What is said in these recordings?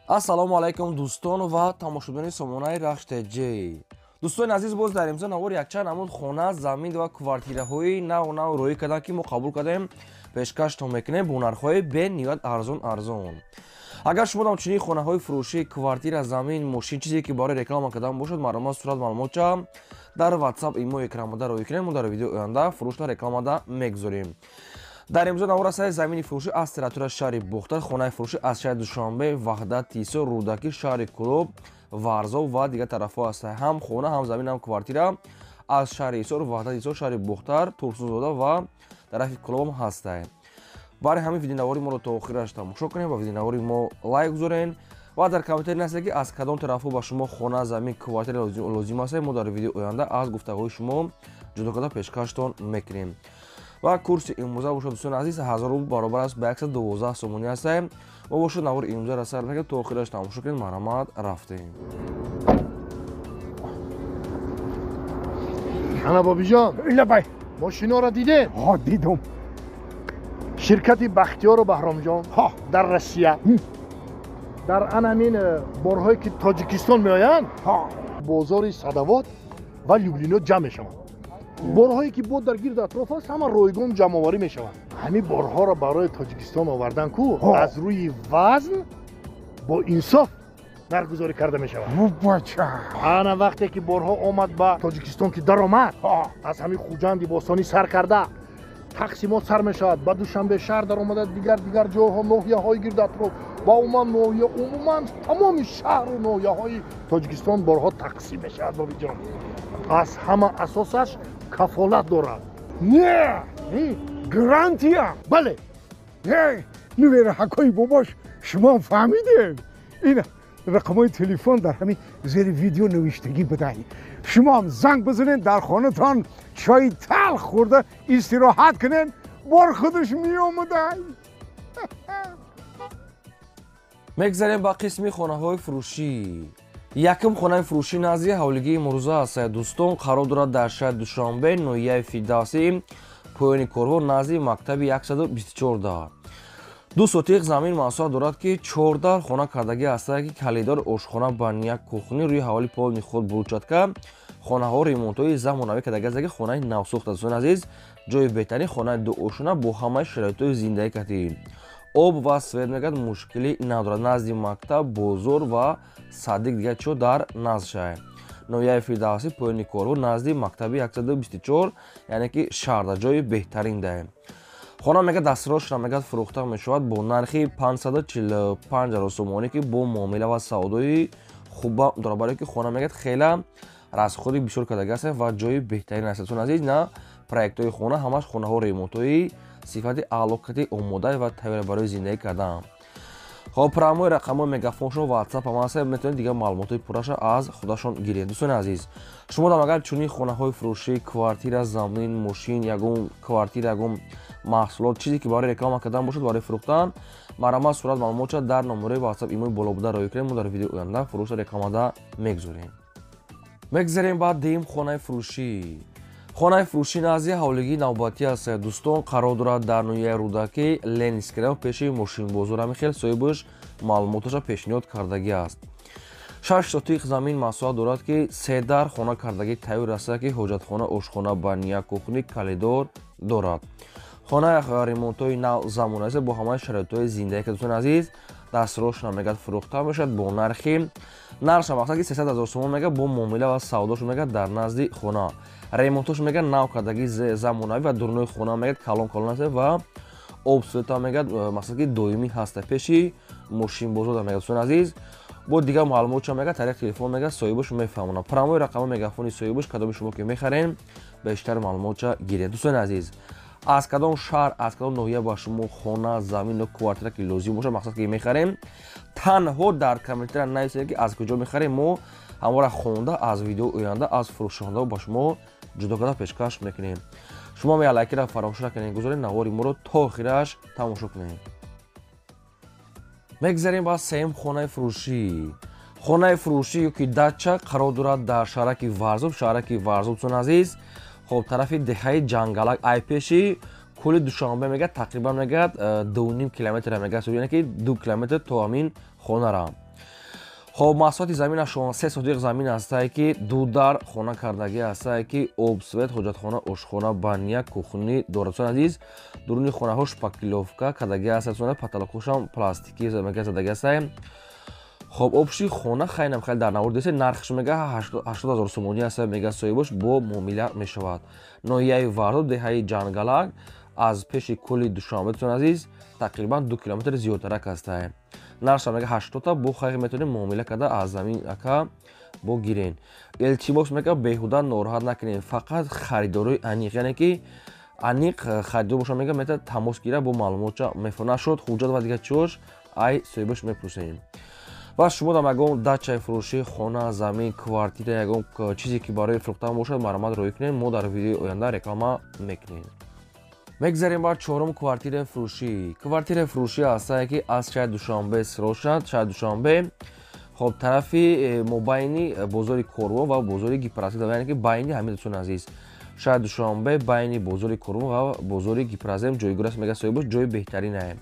Ассалому алайкум, дӯстон ва тамошобинони сомонаи Рахш ТЖ. Дӯстони азиз, боз дар имзо навор якчанд намуд хона, замин ва квартираҳои нав нав роӣ карданд, ки мо қабул кардем, пешкаштон мекунем бо нархҳои бениҳоят арзон арзон. Агар шумо ҳамчунин хонаҳои фурӯшӣ, квартира, замин, мошин, чизе ки барои реклама кардан бошад, маълумот, сурат маълумотча дар WhatsApp, имо экранбода роӣ кунем, мо дар видеои оянда фурӯшта рекламада мегузорем. Дар имзо навор аст замини фурӯшӣ аз территорияи шаҳри Бохтар, хонаи фурӯшӣ аз шаҳри Душанбе, Ваҳдат, Тисо, Рӯдакӣ, шаҳри Кӯлоб, Варзоб ва дигар тарафҳо аст. Ҳам хона, ҳам замин, ҳам квартира аз шаҳри Ҳисор, Ваҳдат, Ҳисор, шаҳри Бохтар, Турсунзода ва тарафи Кӯлобам ҳастанд. Барои ҳамин видеонавори моро то охираш тамошо кунем ва видеонавори мо лайк гузорен ва дар комментарий нависед, ки аз кадом тарафҳо ба шумо хона, замин, квартира лозим аст. Мо дар видеои оянда аз гуфтаҳои шумо ҷудо карда пешкаштон мекунем. Ва курси имрӯза бошад, дӯстони азиз, 1000 рубл баробар аст ба 112 сомонӣ аст. Мо бошад навори имрӯзаро сар мекунем, то охираш тамошо кунед. Марҳамат, рафтем. Ана, бобиҷон. Лабай. Мошиноро дидем? Ҳо, дидум. Ширкати Бахтиёру Баҳромҷон дар Россия дар ан ҳамин борҳое ки Тоҷикистон меоянд, бозори Садовод ва Люблино ҷамъ мешаванд. Борҳое ки бо дар гирд атроф аст, ҳама ройгон ҷамъоварӣ мешаванд. Ҳамин борҳоро барои Тоҷикистон овардан ку аз рӯи вазн бо инсоф нархгузорӣ карда мешавад. Бача. Ана, вақте ки борҳо омад ба Тоҷикистон, ки даромад, аз ҳамин Хуҷанди бостонӣ сар карда тақсимот сар мешавад, ба Душанбе шаҳр даромада, дигар дигар ҷойҳо, ноҳияҳои гирд атроф ва умуман ноҳия, умуман тамоми шаҳру ноҳияҳои Тоҷикистон борҳо тақсим мешавад. Бобиҷон, аз ҳама асосаш кафолат дорад. Не, гарантия. Бале. Нувераҳакои бобош, шумо фаҳмидем, ин рақамҳои телефон дар ҳамин зери видео навиштагӣ будай. Шумоам занг бизанед, дар хонатон чойи талх хӯрда истироҳат кунед, бор худаш меомадай. Мегзарем ба қисми хонаҳои фурӯшӣ. Якум хонаи фурӯшӣ назди ҳавлигии имрӯза аст, дӯстон, қарор дорад дар шаҳри Душанбе, ноҳияи Фирдавсӣ, поёни корҳо, назди мактаби 124. 2 сотиқ замин масоҳат дорад, ки 14 хона кардагӣ ҳастанд, ки калидор, ошхона, баня, кухни, рӯи ҳавли полни худ брусчатка, хонаҳо ремонтҳои замонавӣ кардагӣ ҳастанд, ки хонаи навсохт аст. Дӯстони азиз, ҷои беҳтарин, хонаи дуошона бо ҳамаи шароитҳои зиндагӣ кардӣ. Об ва свет мегӯяд мушкилӣ надорад. Назди мактаб, бозор ва садик, дигар чиҳо дар назд шавад. Ноҳияи Фирдавсӣ, поёни корҳо, назди мактаби 124, яъне ки шаҳрда ҷои беҳтарин даем. Хона мегӯяд дастросшуда мегӯяд фурӯхта мешавад бо нархи 545 ҳазор сомонӣ, ки бо муомила ва савдои хуба дорад, барое ки хона мегӯяд хела расходи бисёр кардагӣ аст ва ҷои беҳтарин аст. Дӯстони азиз, на проектҳои хона ҳамаш хонаҳо ремонтҳои сифати аълокати омода ва тайёр барои зиндагӣ кардан. Хоб, прямой рақамҳои мегафоншон, WhatsApp ҳам ҳаст, метавонед дигар маълумотҳои пурраша аз худашон гиред. Дӯстони азиз, шумо дам агар чунин хонаҳои фурӯшӣ, квартира, замин, мошин, ягон квартира, ягон маҳсулот, чизе ки барои реклама кардан бошад, барои фурӯхтан, марҳамат, сурат маълумотша дар номерои WhatsApp, имои боло буда роӣ кунед, мо дар видеои оянда фурӯшта рекламада мегузорем. Мегзарем ба дуюм хонаи фурӯшӣ. Хонаи фурӯшӣ назди ҳавлигии навбатӣ аст, дӯстон, қарор дорад дар ноҳияи Рӯдакӣ, Ленинский район, пеши мошинбозор. Ҳамин хел соҳибаш маълумоташа пешниҳод кардагӣ аст. 6 сотиқ замин масоҳат дорад, ки се дар хона кардагӣ тайёр аст, ки ҳоҷатхона, ошхона, баня, кухни, калидор дорад. Хона ремонтҳои нав замона аст бо ҳамаи шароитҳои зиндагӣ. Дӯстони азиз, дастросшона мегӯяд фурӯхта мешавад бо нархи нархша мақсад ки 300 ҳазор сомон мегӯяд, бо муомила ва савдош мегӯяд дар назди хона. Ремонтош мегӯяд нав кардагӣ замонавӣ ва дурнои хона мегӯяд калон калон аст ва об света мегӯяд мақсад ки доимӣ ҳаст, пеши мошинбозор мегӯяд. Дӯстони азиз, бо дигар маълумотча мегӯяд тариқи телефон мегӯяд соҳибаш мефаҳмонад. Прямой рақами мегафони соҳибаш, кадоми шумо ки мехарем, бештар маълумотча гиред. Дӯстони азиз, аз кадом шаҳр, аз кадом ноҳия ба шумо хона, замин ё квартира ки лозим бошад, мақсад ки мехарем, танҳо дар комментария нависед, ки аз куҷо мехарем. Мо ҳамора хонда аз видеои оянда аз фурӯшондаҳо ба шумо ҷудо карда пешкаш мекунем. Шумо ҳам лайкира фаромӯш накунед, гузоред, навори моро то охираш тамошо кунед. Мегзарем ба сеюм хонаи фурӯшӣ. Хонаи фурӯшӣ ёки дача қарор дорад дар шаҳраки Варзоб, шаҳраки Варзоб, дӯстони азиз. Хоб, тарафи деҳаи Ҷангалак, ай пеши кӯли Душанбе мегӯяд, тақрибан мегӯяд 2,5 километр мегӯяд, яъне ки 2 километр то ҳамин хонара. Хоб, масоҳати заминашон 3 сотиқ замин ҳастае, ки ду дар хона кардагӣ ҳастае, ки об, свет, ҳоҷатхона, ошхона, баня, кухни дорад. Дӯстони азиз, дуруни хонаҳо шпаклёвка кардагӣ ҳаст, потолокошам пластикӣ задагӣ ҳастае. Хоб, общий хона хайнам хеле дар навор десе, нархш мега 80 000 сомонӣ аст, мега соҳибош, бо муомила мешавад. Ноҳияи Вардо, деҳаи Ҷангалак, аз пеши кӯли Душанбе, дӯстони азиз, тақрибан 2 километр зиёдтарак ҳастае. Нархша мега 80-та, бо хайр метавонем муомила карда аз замин ака бо гирен. Илтимос мега, беҳуда нороҳат накунем, фақат харидорои аниқ, яъне ки аниқ харидор боша, мега метавонад тамос гира, бо маълумотча мефурӯ нашуд, ҳуҷҷат ва дигар чиҳош ай соҳибаш мепурсем. Ва шумо дар ягон дачаи фурӯшӣ, хона, замин, квартира, ягон чизе ки барои фурӯхтан бошад, марҳамат роҳӣ кунем, мо дар видеои оянда реклама мекунем. Мегзарем бар чорум квартираи фурӯшӣ. Квартираи фурӯшӣ ҳастае, ки аз шаҳри Душанбе сирошад, шаҳри Душанбе, хоб, тарафи мобайни бозори Корвон ва бозори Гипрозем, яъне ки байни ҳамин, дӯстони азиз, шаҳри Душанбе байни бозори Корвон ва бозори Гипрозем ҷойгир аст, мега соҳибош, ҷои беҳтаринае.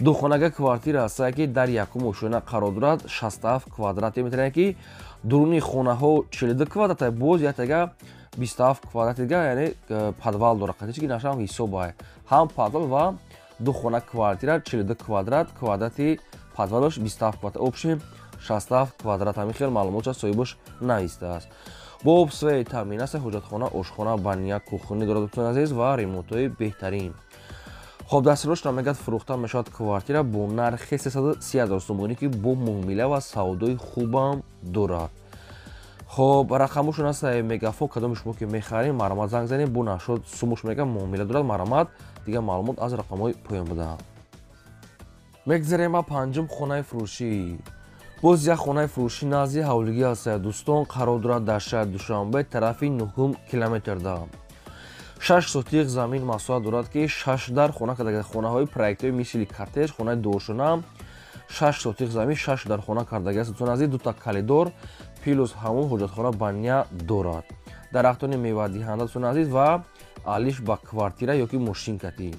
Духонага квартира ҳастае, ки дар якум ошёна қарор дорад, 67 квадрати метр, яъне ки дуруни хонаҳо 42 квадрата, боз яктага 27 квадрати дига, яъне подвал дорад, қатичи ки нашам ҳисобае. Ҳам подвал ва ду хона квартира 42 квадрат, квадрати подвалаш 27 квадрат, общий 67 квадрат. Ҳамин хел маълумотша соҳибош навистааст. Бо об, свет таъмин аст, ҳоҷатхона, ошхона, баня, кухни дорад, дӯстони азиз, ва ремонтҳои беҳтарин. Хоб, дастрош мегӯяд, фурӯхта мешавад квартира бо нархи 330 000 сомонӣ, ки бо муомила ва савдои хубам дорад. Хоб, рақамошон аст Мегафон, кадоми шумо ки мехарем, марҳамат занг занем, бо нашод сумуш мега муомила дорад, марҳамат дигар маълумот аз рақамҳои поён буда. Мегзарем ба панҷум хонаи фурӯшӣ. Боз як хонаи фурӯшӣ назди ҳавлигӣ аст, дӯстон, қарор дорад дар шаҳри Душанбе, тарафи 9 километрда. 6 сотиқ замин масоҳат дорад, ки 6 дар хона карда, хонаҳои проектҳои мисли коттедж, хонаи дуошона, 6 сотиқ замин, 6 дар хона кардагӣ аст, дӯстони азиз, дута коридор плюс ҳамон ҳоҷатхона, баня дорад. Дарахтони мевадиҳанда, дӯстони азиз, ва алиш ба квартира ёки мошин катӣ.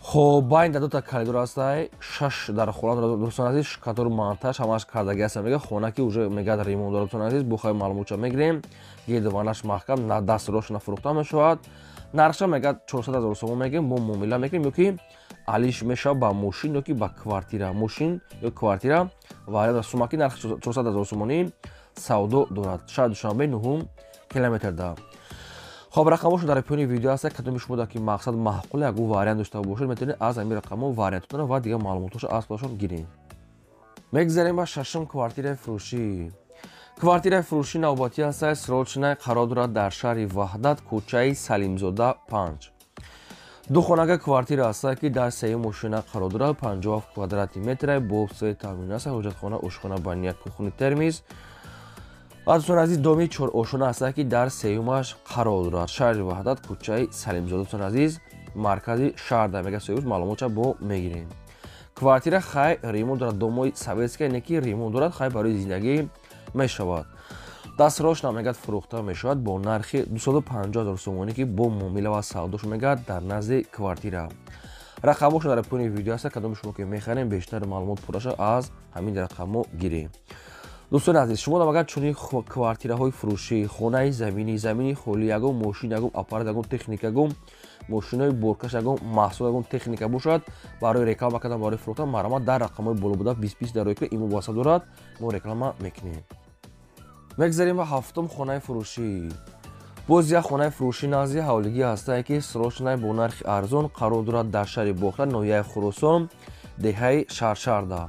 Хоб, байн дар дута коридор ҳастай, 6 дар хона дорад, дӯстони азиз, шкатур монтаж ҳамааш кардагӣ аст, мега хона ки уже мега ремонт дорад, дӯстони азиз, бухай маълумотча мегирем, гирдованаш маҳкам, на дастрош нафурӯхта мешавад. Нархша мега 400 000 сомон мегирем, бо муомила мекунем, ёки алиш мешавад ба мошин ёки ба квартира, мошин ё квартира вариант сумаки нархи 400 000 сомонӣ савдо дорад. Шаҳри Душанбе, 9 километрда. Хоб, рақамошон дар поёни видео ҳаст, кадоми шумо ки мақсад маъқул ягон вариант дошта бошед, метавонед аз ҳамин рақамҳо вариантотонро ва дигар маълумотҳоша аз худашон гиред. Мегзарем ба шашум квартираи фурӯшӣ. Квартираи фурӯшӣ навбатӣ ҳастад, срочная, қарор дорад дар шаҳри Ваҳдат, кӯчаи Салимзода 5. Ду хонага квартира ҳастад, ки дар сеюм ошёна қарор дорад, 57 квадрати метра, бо свет таъмин аст, ҳоҷатхона, ошхона, баня, кухни, термиз. Ва, дӯстони азиз, доми чор ошёна ҳастад, ки дар сеюмаш қарор дорад. Шаҳри Ваҳдат, кӯчаи Салимзода, дӯстони азиз, маркази шаҳр дар мега соҳиб, маълумотша бо мегирем. Квартира хай ремонт дорад, домои советская, не ки ремонт дорад, хай барои зиндагӣ мешавад. Дастрош намегӯяд, фурӯхта мешавад бо нархи 250 000 сомонӣ, ки бо муомила ва савдош мегӯяд дар назди квартира. Рақамҳошон дар поёни видео ҳаст, кадоми шумо ки мехарем, бештар маълумот пурраша аз ҳамин рақамҳо гирем. Дӯстони азиз, шумо агар чунин квартираҳои фурӯшӣ, хонаи заминӣ, замини холӣ, ягон мошин, ягон аппарат, ягон техника, ягон мошинои боркаш, ягон маҳсул, ягон техника бошад, барои реклама кардан, барои фурӯхтан, марҳамат дар рақамҳои боло буда 20 дар рои имо васат дорад, мо реклама мекунем. Мегзарем ба ҳафтум хонаи фурӯшӣ. Боз як хонаи фурӯшӣ назди ҳавлигӣ ҳастае, ки срочная, бо нархи арзон қарор дорад дар шаҳри Бохтар, ноҳияи Хуросон, деҳаи Шаршарда.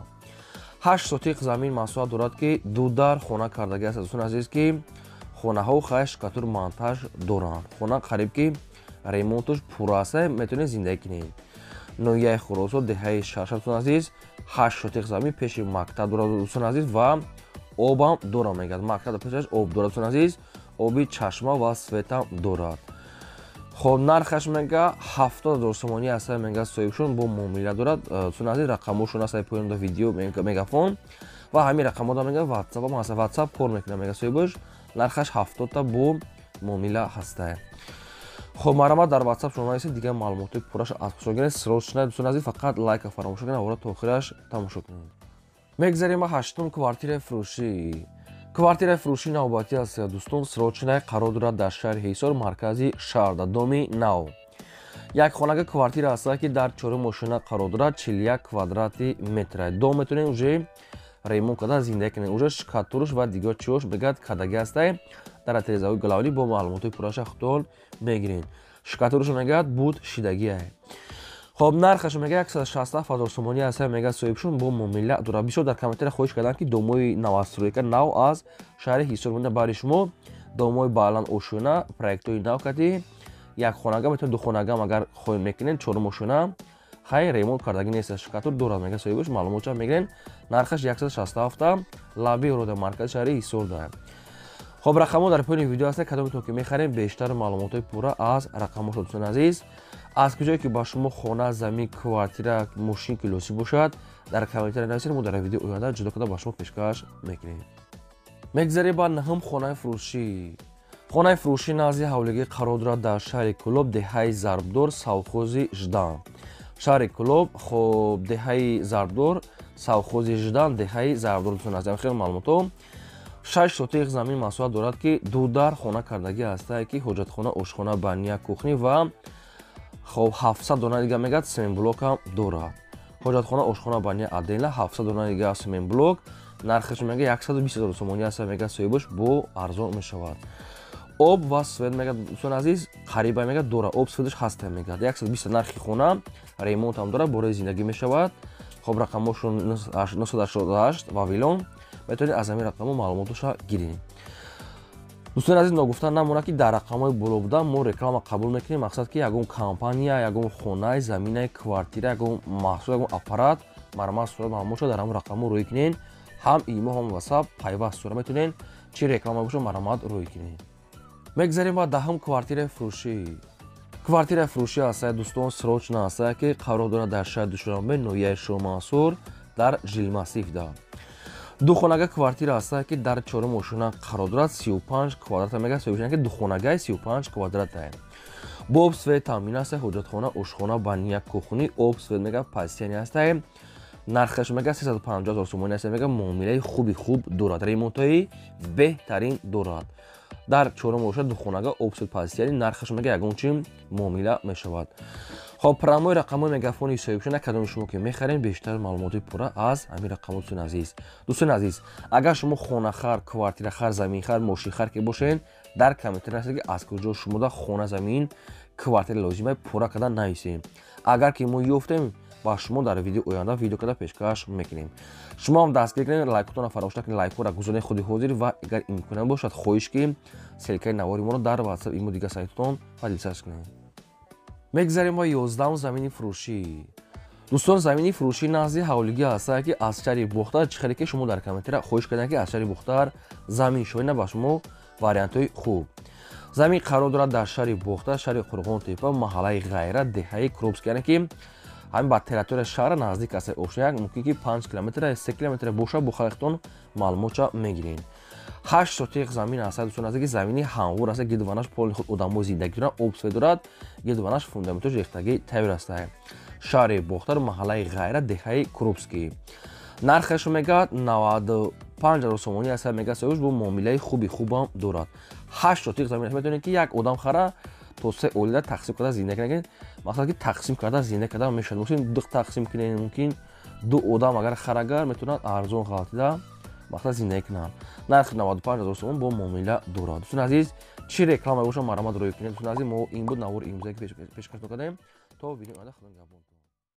8 сотиқ замин масоҳат дорад, ки ду дар хона кардагӣ аст, дӯстони азиз, ки хонаҳо хай шкатур монтаж доранд. Хона қариб ки ремонташ пурра аст, метавонед зиндагӣ кунед. Ноҳияи Хуросон, деҳаи Шаршар, дӯстони азиз, 8 сотиқ замин пеши мактаб дорад, дӯстони азиз, ва обам дорад, мегӯяд. Мактаб пешаш об дорад, дӯстони азиз, оби чашма ва светам дорад. Хоб, нархаш мега 70 000 сомонӣ аст, мега соҳибшон, бо муомила дорад. Дӯстони азиз, рақамҳошон аст поёни видео Мегафон ва ҳамин рақамҳо мега WhatsApp ҳам ҳаст, WhatsApp кор мекунад, мега соҳибаш, нархаш 70-та бо муомила ҳастае. Хоб, марҳамат дар WhatsApp шумо нависед, дигар маълумотҳои пурраша аз худшон гиред. Срочно, дӯстони азиз, фақат лайка фаромӯш накунед, ора то охираш тамошо кунед. Мегзарем ба ҳаштум квартираи фурӯшӣ. Квартираи фурӯшӣ навбатӣ аст, дӯстон, срочная, қарор дорад дар шаҳри Ҳисор, маркази шаҳр, дар доми нав. Як хонага квартира аст, ки дар чорум ошёна қарор дорад, 41 квадрати метра. Дом метавонед уже ремонт карда зиндагӣ кунед. Уже штукатурш ва дигар чиҳош бигад кардагӣ ҳастай. Дар терезаҳои главный бо маълумотҳои пурраша худтон мегиред. Штукатурш мегӯяд буд шидагиай. Хоб, нархаш мега 167 ҳазор сомонӣ аст, мега соҳибшон, бо муомила дорад. Бисёр дар комментария хоҳиш карданд, ки домои новостройка нав аз шаҳри Ҳисор монда бари шумо, домои баланд ошёна, проектҳои нав кати як хонага метавонед, духонагам агар хоҳед мекунед, чорум ошёна. Хай, ремонт кардагӣ нест, штукатур дорад, мега соҳибаш, маълумотша мегирен. Нархаш 167, лаби рода, маркази шаҳри Ҳисор дорад. Хоб, рақамҳо дар поёни видео ҳаст, кадометон ки мехарем, бештар маълумотҳои пурра аз рақамҳо. Дӯстони азиз, аз куҷое ки ба шумо хона, замин, квартира, мошин ки лозим бошад, дар комментария нависед, мо дар видеои оянда ҷудо карда ба шумо пешкаш мекунем. Мегзарем ба наҳум хонаи фурӯшӣ. Хонаи фурӯшӣ назди ҳавлигӣ қарор дорад дар шаҳри Кӯлоб, деҳаи Зарбдор, совхози Ждан. Шаҳри Кӯлоб, хоб, деҳаи Зарбдор, совхози Ждан, деҳаи Зарбдор. Дӯстони азиз, хеле маълумотҳо. 6 сотих замин масоҳат дорад, ки ду дар хона кардагӣ ҳастае, ки ҳоҷатхона, ошхона, баня, кухня ва хоб, 700 дона дига мегӯяд цементблокам дорад. Ҳоҷатхона, ошхона, баня отдельно, 700 дона дига цементблок. Нархаш мега 120 ҳазор сомонӣ аст, мега соҳибаш, бо арзон мешавад. Об ва свет, мега, дӯстони азиз, қариба мега дорад, об светаш ҳаста. Мегӯяд 120 нархи хона, ремонтам дорад, бораи зиндагӣ мешавад. Хоб, рақамҳошон 988 Вавилон, метавонед аз ҳамин рақамҳо маълумотоша гиред. Дӯстони азиз, ногуфта намонад, ки дар рақамҳои боло буда мо реклама қабул мекунем. Мақсад, ки ягон компания, ягон хонаи, заминаи, квартира, ягон маҳсул, ягон аппарат, мармар сурат маълумотша дар ҳамон рақамҳо рӯй кунед. Ҳам имо, ҳам ватсап пайваст сура, метавонед чӣ реклама боша, марҳамат, рӯй кунед. Мегзарем ба даҳум квартираи фурӯшӣ. Квартираи фурӯшӣ ҳастая, дӯстон, срочно ҳастая, ки қарор дорад дар шаҳри Душанбе, ноҳияи Шоҳмансур, дар жилмассивда. Духонага квартира ҳастая, ки дар чорум ошёна қарор дорад, 35 квадрата. Мега соҳибшона, ки духонагай 35 квадратае. Бо об свет таъмин ҳастая, ҳоҷатхона, ошхона, баня, кухня, об свет мега постоянный ҳастая. Нархаш мега 350 ҳазор сомонӣ аст, мега муомилаи хуби хуб дорад, ремонтҳои беҳтарин дорад. Дар чорум бошад, духонага, об свет постоянный, нархаш мега ягон чи муомила мешавад. Хоб, прямой рақамҳои мегафони соҳибшона, кадоми шумо ки мехарем, бештар маълумоти пурра аз ҳамин рақамҳо. Дӯстони азиз, дӯстони азиз, агар шумо хонахар, квартирахар, заминхар, мошинхар ки бошед, дар комментария нависед, ки аз куҷо шумода хона, замин, квартира лозима, пурра карда нависем. Агар ки мо ёфтем, ба шумо дар видеои оянда видео карда пешкаш мекунем. Шумо ҳам дастгирӣ кунед, лайкотонро фаромӯш накунед, лайкҳоро гузоред худи ҳозир ва агар имконият бошад, хоҳиш, ки ссылкаи навори моро дар ватсап, имо, дигар сайтотон поделиться кунед. Мегзарем ба 11-ум замини фурӯшӣ. Дӯстон, замини фурӯшӣ назди ҳавлигӣ ҳастае, ки аз шаҳри Бохтар. Чӣ хеле ки шумо дар комментария хоҳиш карданд, ки аз шаҳри Бохтар замин шоина, ба шумо вариантҳои хуб. Замин қарор дорад дар шаҳри Бохтар, шаҳри Қурғонтепа, маҳаллаи Ғайрат, деҳаи Крупск, яъне ки ҳамин ба территорияи шаҳра наздик аст. Ошна як мумкин ки 5 километр, 3 километр боша, бо халиқтон маълумотша мегирем. 8 сотих замин аст, дӯстон азиз, ки замини ҳамвор аст, гирдуванаш полный худ одамҳо зиндагӣ доранд, об свет дорад, гирдуванаш фундаментош рехтагӣ тайёр аст. Шаҳри Бохтар, маҳаллаи Ғайрат, деҳаи Крупский. Нархашо мегӯяд 95 ҳазор сомонӣ аст, мегӯяд соҳибш, бо муомилаи хуби хубам дорад. 8 сотих замин аст, метавонед, ки як одам хара, то се оила тақсим карда зиндагӣ кунед. Мақсад, ки тақсим карда зиндагӣ карда мешавад. Мумкин ду тақсим кунед, мумкин ду одам агар харагар, метавонад арзон ғалтида, мақсад, зиндагӣ кунанд. Нархи 95 ҳазор сомон, бо муомила дорад. Дӯстони азиз, чӣ реклама боша, марҳамат, рӯй кунед. Дӯстони азиз, мо ин буд навори имрӯза, ки пешкаш кардем. То видеои оянда, худо нигаҳбонтон.